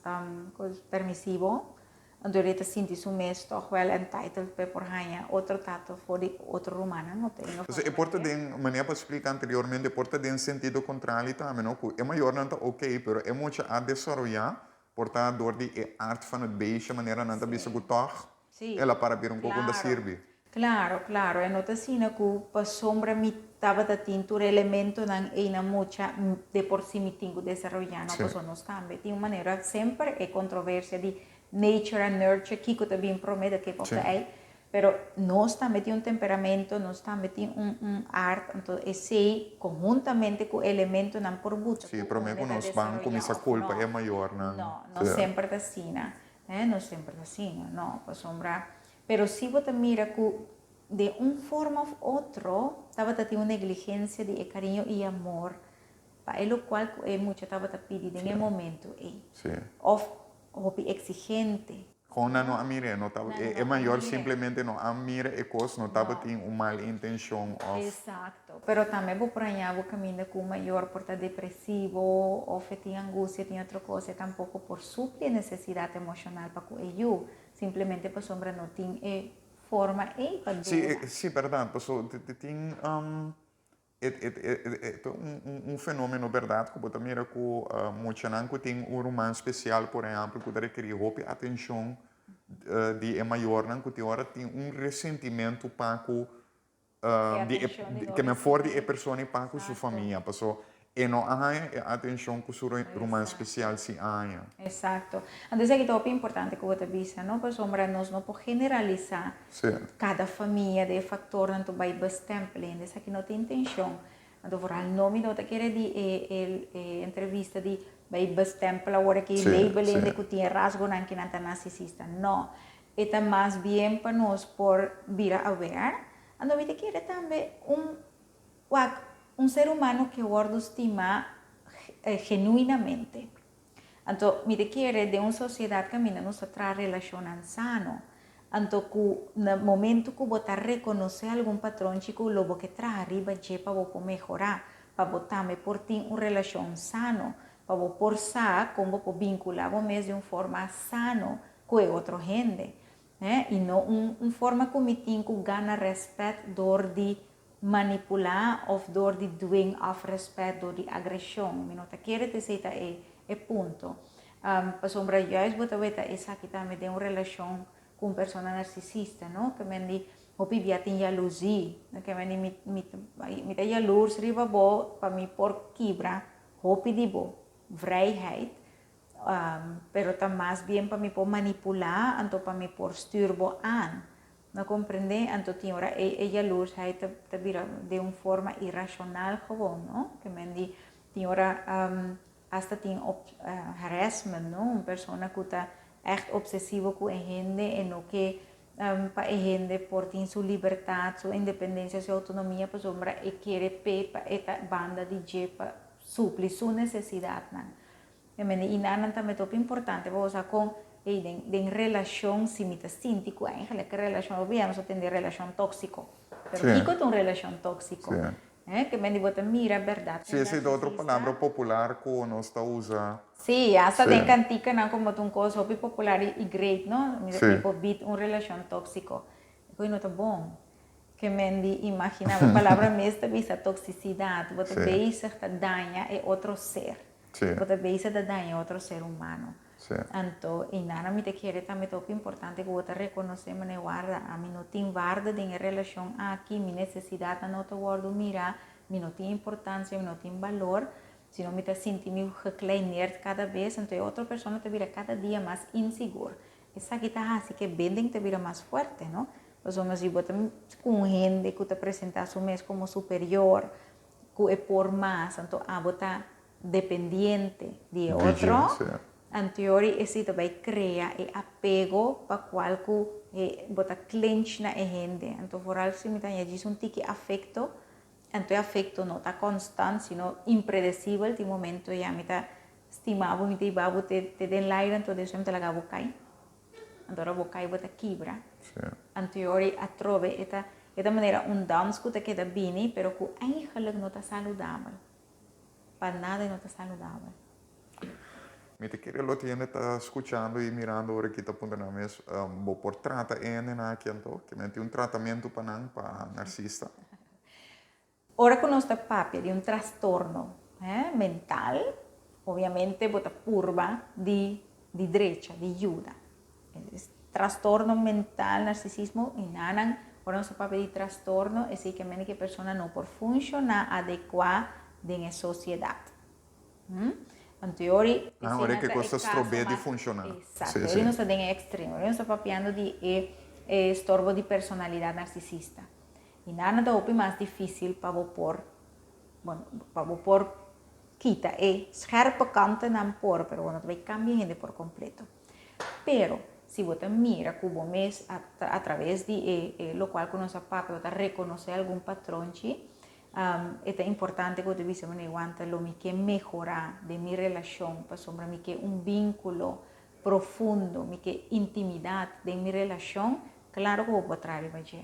permisivo Anto e ta sinti su mes tòg wèl entitled pa e por haña otro trato for di otro rumannan òf den Entonces e por ta den, manera bo a splika anteriormente, e por ta den sentido kontrali tambe, no? Ku e mayornan ta oké, pero e mucha a desaroyá por ta dor di e aard van het beestje, manera nan ta bisa ku tòg el a para bira un koko ta sirbi. Claro, claro. E no ta asina ku pasobra mi tabata tin tur e elementonan ei na mucha de por si mi tin ku desaroyá, no, pasobra nos tambe tin un manera semper e kontroversia di nature and nurture, kiko ta bin promé, the kip of the ei, pero nos tambe tin un temperamento, nos tambe tin un un art, anto esei konhuntamente ku elementonan por buta Sí, ku promé un ku ta nos ban desaroyá kuminsá òf kulpa no. e mayornan. No, no semper ta asina, no semper ta asina, no, pasobra Pero si bo ta mira ku den un forma òf otro tabata tin un negligensia di e kariño i amor pa e lokual ku e mucha tabata pidi den e momentu ei. Òf hopi eksigente. Kon nan no a mir'é? No tabata, e mayor simplemente no a mira e kos, no tabatin un mal intenshon òf. Esakto. Pero tambe bo por haña bo kaminda ku un mayor por ta depresivo òf e tin angustia, tin otro kos, e tampoko por supli e nesesidat emoshonal pa ku e yu. Simplemente pasobra no tin e forma ei pa duna. Sí, sí, berdad. Paso tin e ta un fenomeno berdad ku bo ta mira ku muchanan ku tin un ruman spesial, por ehèmpel, ku ta rekerí hopi atenshon di e mayornan, ku tin ora tin un resentimentu pa ku di e ke men for di e persona i pa ku su famia paso e no a haña e atenshon ku su ruman spesial si a haña. Exacto. Anto esaki ta hopi importante ku bo ta bisa, no? Pasobra nos no por generalisá kada famia di e faktornan ta bai bestempelen. Esaki no ta intenshon. Anto vooral no mi no ta kere di e e entrevista di bai bestempel awor aki label hende ku tin e rasgonan ki nan ta narsisista. No. E ta mas bien pa nos por bira aware. Anto mi ta kere tambe un wak un ser humano ke wòrdu stimá genuinamente. Anto mi ta kere den un sosiedat kaminda nos ta traha relashonnan sano. Anto ku na momento ku bo ta rekonosé algun patronchi ku lo bo ke traha riba dje pa bo por mehorá, pa bo tambe por tin un relashon sano. Pa bo por sa kon bo por vinkulá bo mes di un forma sano ku e otro hende. Eh, i no un forma ku mi tin ku gana rèspèt dor di manipulá òf dor di dwing af rèspèt dor di agreshon. Mi no ta kere ta esei ta e e punto. Pasobra juist bo ta weta esaki tambe den un relashon ku un persona narsisista, no? Ke men di hopi bia tin yaluzí. Ke men di mi mi mi ta yalurs riba bo pa mi por kibra hopi di bo vrijheid. Pero ta mas bien pa mi por manipulá, anto pa mi por stuur bo aan. No comprendé? Anto tin ora e e jaloersheid ta ta bira den un forma irracional gewoon, no? Ke men di tin ora hasta tin op harassment, no? Un persona ku ta ègt obsesivo ku e hende, e no ke pa e hende por tin su libertad, su independencia, su autonomia, pasobra e kere p'e pa e ta banda di dje pa supli su necesidadnan. E mende i nan tambe ta hopi importante pa bo sa kon ey den den relashon si mi ta sinti ku eigenlijk e relashon hopi ya nos a tende relashon tóksiko. Pero kiko ta un relashon tóksiko? Ke mende bo ta mira bèrdat Sí, esei ta otro palabra popular ku nos ta usa. Sí, asta den kantikanan komo ta un kos hopi popular i great no. Mi ta tipo bit un relashon tóksiko. E koe no ta bon. Ke men di imaginá, e palabra mes ta bisa toksisidat. Bo ta bezig ta daña e otro ser. Bo ta bezig ta daña otro ser humano. Anto, einan mi ta kere tambe ta hopi importante ku bo ta rekonosé manera warda, ami no tin warda den e relashon aki, mi nesesidatnan no ta wòrdu mirá, mi no tin importansia, mi no tin balor, sino mi ta sinti mi gekleineerd kada bes, anto e otro persona ta bira kada dia mas insigur. Esaki ta hasi ku e binding ta bira mas fuerte, no? Pasobra si bo ta ku un hende ku ta presentá su mes komo superior, ku e por mas, anto abo ta dependiente di e otro, anto yori esei ta bai krea e apego pa kual ku e bo ta clinch na e hende. Anto vooral si mi ta haña djis un tiki afekto, anto e afekto no ta konstant sino impredesibel, tin momento ya mi ta stima bo, mi ta hiba bo te te den laira, anto despues mi ta laga bo kai. Anto ora bo kai bo ta kibra. Anto yori atrobe e ta e ta manera un dans ku ta keda bini pero ku eigenlijk no ta saludabel. Pa nada e no ta saludabel. Mi ta kere lo hende ta skuchando i mirando ora ki ta puntra nan mes, bo por trata e hendenan aki anto? Ke men tin un tratamentu pa nan, pa narsista? Ora ku nos ta papia di un trastorno mental, obviamente bo ta purba di di drecha, di yuda. Trastorno mental, narsisismo, i nanan, ora nos ta papia di trastorno, esei ke mende ku e persona no por funshoná adekuá den e sosiedat. Anto e ora esei nan ta e kaso mas. Esakto, e ora nos ta den e ekstremo, e ora nos ta papiando di e estorbo di personalidat narsisista. I nada ta hopi mas difísil pa bo por, bueno, pa bo por kita e scherpe kantennan por, pero bo no ta bai kambia hende por kompleto. Pero, si bo ta mira ku bo mes a a traves di e e lokual ku nos a papia, bo ta rekonosé algun patronchi, e ta importante ku bo ta bisa, bueno, e wanta lo mi ke mehorá den mi relashon pasobra mi ke un vínkulo profundo, mi ke intimidat den mi relashon, klaro ku bo por traha riba dje.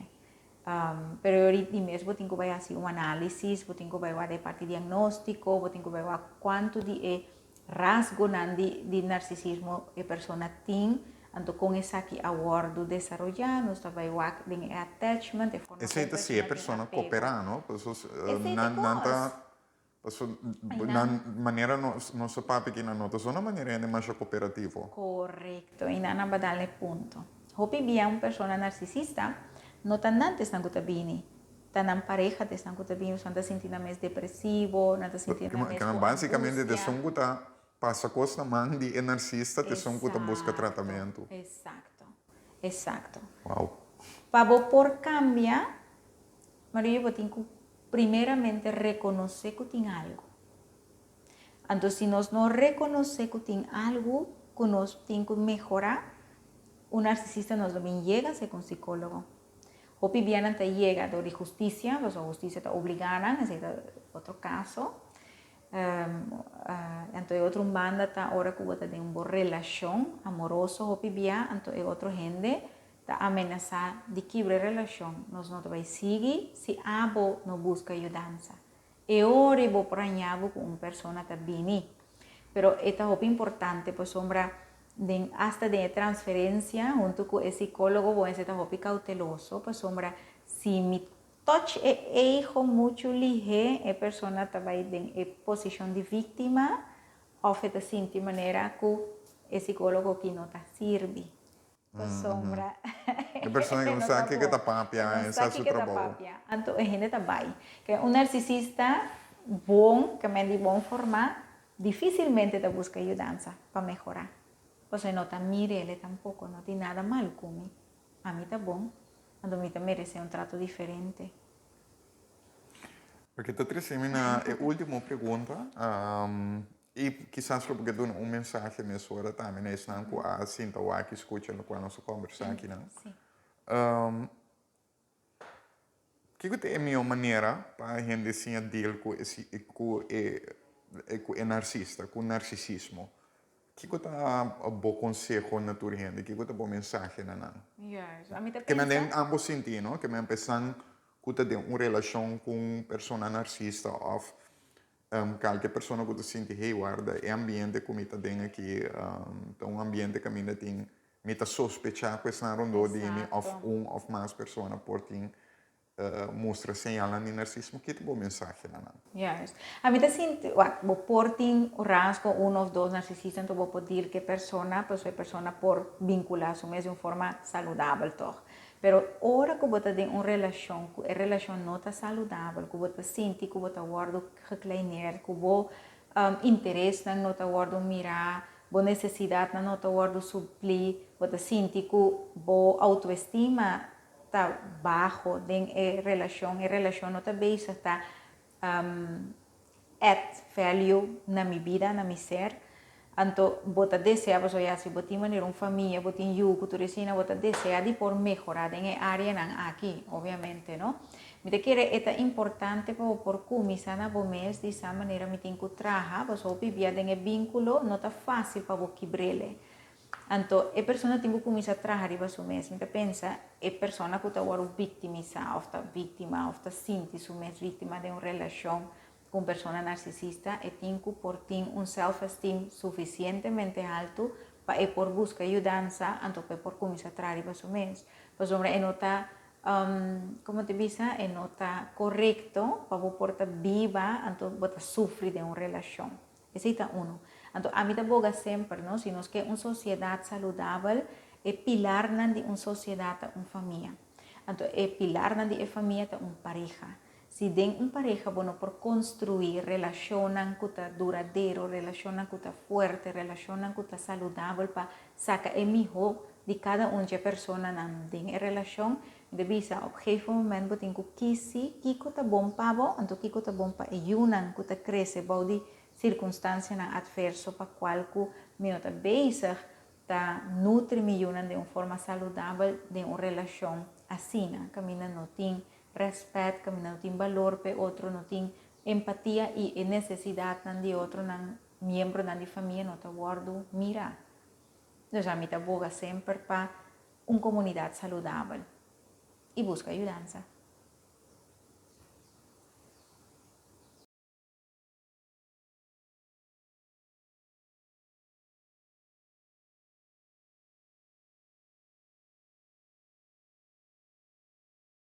Pero e ora di mes bo tin ku bai hasi un análisis, bo tin ku bai wak e parti diagnóstiko, bo tin ku bai wak kuantu di e rasgonan di di narsisismo e persona tin, anto kon esaki a wòrdu desaroyá, nos ta bai wak den e attachment, e forma kon e persona si e tin persona apego. koperá, no? Paso Esei ta nan nan kos. ta paso nan manera nos nos a papia aki nan no ta sona manera hende masha koperativo. Korekto, i nan a badal e punto. Hopi bia un persona narsisista no ta nan t'esnan ku ta bini, ta nan pareha t'esnan ku ta bini, pasobra nan ta sinti nan mes depresivo, nan ta sinti nan mes ku angustia. Básikamente t'esun ku ta pasa kos na man di e narsista t'esun ku ta buska tratamentu. Exacto, exacto. Wow. Pa bo por kambia, Maria bo tin ku primeramente rekonosé ku tin algu. Anto si nos no rekonosé ku tin algu ku nos tin ku mehorá, un narsisista nos lo bin yega serka un sikólogo. Hopi bia nan ta yega dor di hustisia, pasobra hustisia ta obligá nan, esei ta otro kaso. Anto e otro un banda ta ora ku bo ta den un bo relashon amoroso hopi bia, anto e otro hende ta amenasá di kibra e relashon. Nos no ta bai sigui si abo no buska yudansa. E ora bo por haña bo ku un persona ta bini. Pero e ta hopi importante pasobra den hasta den e transferencia hunto cu e psicologo bo mester ta hopi cauteloso pasobra si mi touch e ego mucho lihe e persona ta bay den e posicion di victima of e ta sinti manera cu e psicologo aki no ta sirbi pasobra E persona e no no sa ta kiko bon. ta E papia, no e sa sa su kiko ta trabou. papia. Anto e hende ta bai. Ke un narsisista bon, ke men di bon formá, difisilmente ta buska yudansa pa mehorá. Pasobra e no ta mir'el tampoko, no tin nada malu ku mi. Ami ta bon, anto mi ta meresé un trato diferente. Oke, ta trese mi na e último pregunta. I kisas lo por ke duna un mensahe mesora tambe na esnan ku a sinta wak i skucha lokual nos a kòmbersá akinan. Kiko ta e mihó manera pa hende siña deal ku e ku e ku e narsista, ku narsisismo? Kiko ta bo konseho na tur hende? Kiko ta bo mensahe na nan? Juist. Ami ta Ke men den pensa. ambos sinti, no? Ke men esnan ku ta den un relashon ku un persona narsista òf Kalke persona ku ta sinti, hey, warda, e ambiente ku mi ta den aki ta un ambiente kaminda tin, mi ta sospechá ku esnan rondó di mi òf un òf mas persona por tin mustra señalnan di narsismo, ki ta bo mensahe na nan? Juist. Ami ta sinti, wak, bo por tin un rasgo un òf dos narsisista, anto bo por deal ku e persona, pasobra e persona por vinkulá su mes di un forma saludabel tòg. Pero ora ku bo ta den un relashon ku e relashon no ta saludabel, ku bo ta sinti ku bo ta wòrdu gekleineerd, ku bo interesnan no ta wòrdu mirá, bo nesesidatnan no ta wòrdu suplí, bo ta sinti ku bo outoestima ta baho den e relashon, e relashon no ta bezig ta add value na mi bida, na mi ser. Anto bo ta desea, pasobra ya si bo tin manera un famia, bo tin yu ku tur esina, bo ta desea di por mehora den e areanan aki, obviamente, no? Mi ta kere e ta importante pa bo por kuminsá na bo mes di sa manera mi tin ku traha, pasobra hopi bia den e vinkulo no ta fásil pa bo kibr'el. Anto e persona tin ku kuminsá traha riba su mes. Mi ta pensa e persona ku ta wòrdu viktimisá òf ta víktima òf ta sinti su mes víktima den un relashon ku un persona narsisista, e tin ku por tin un self-esteem sufisientemente haltu pa e por buska yudansa, anto pa e por kuminsá traha riba su mes. Pasobra e no ta, komo ta bisa, e no ta korekto pa bo por ta biba anto bo ta sufri den un relashon. Esei ta unu. Anto ami ta boga semper, no, si nos ke un sosiedat saludabel, e pilarnan di un sosiedat ta un famia. Anto e pilarnan di e famia ta un pareha. Si den un pareha bo no por konstruí relashonnan ku ta duradero, relashonnan ku ta fuerte, relashonnan ku ta saludabel pa saka e mihó di kada un dje personanan den e relashon, mi ta bisa op gegeven moment bo tin ku kisi kiko ta bon pa bo, anto kiko ta bon pa e yunan ku ta krese bou di sirkunstansianan atverso pa kual ku mi no ta bezig ta nutri mi yunan den un forma saludabel den un relashon asina, kaminda no tin rèspèt, kaminda no tin balor pa e otro, no tin empatia i e nesesidatnan di otronan, miembronan di famia no ta wòrdu mirá. Dus ami ta boga semper pa un komunidat saludabel i buska yudansa.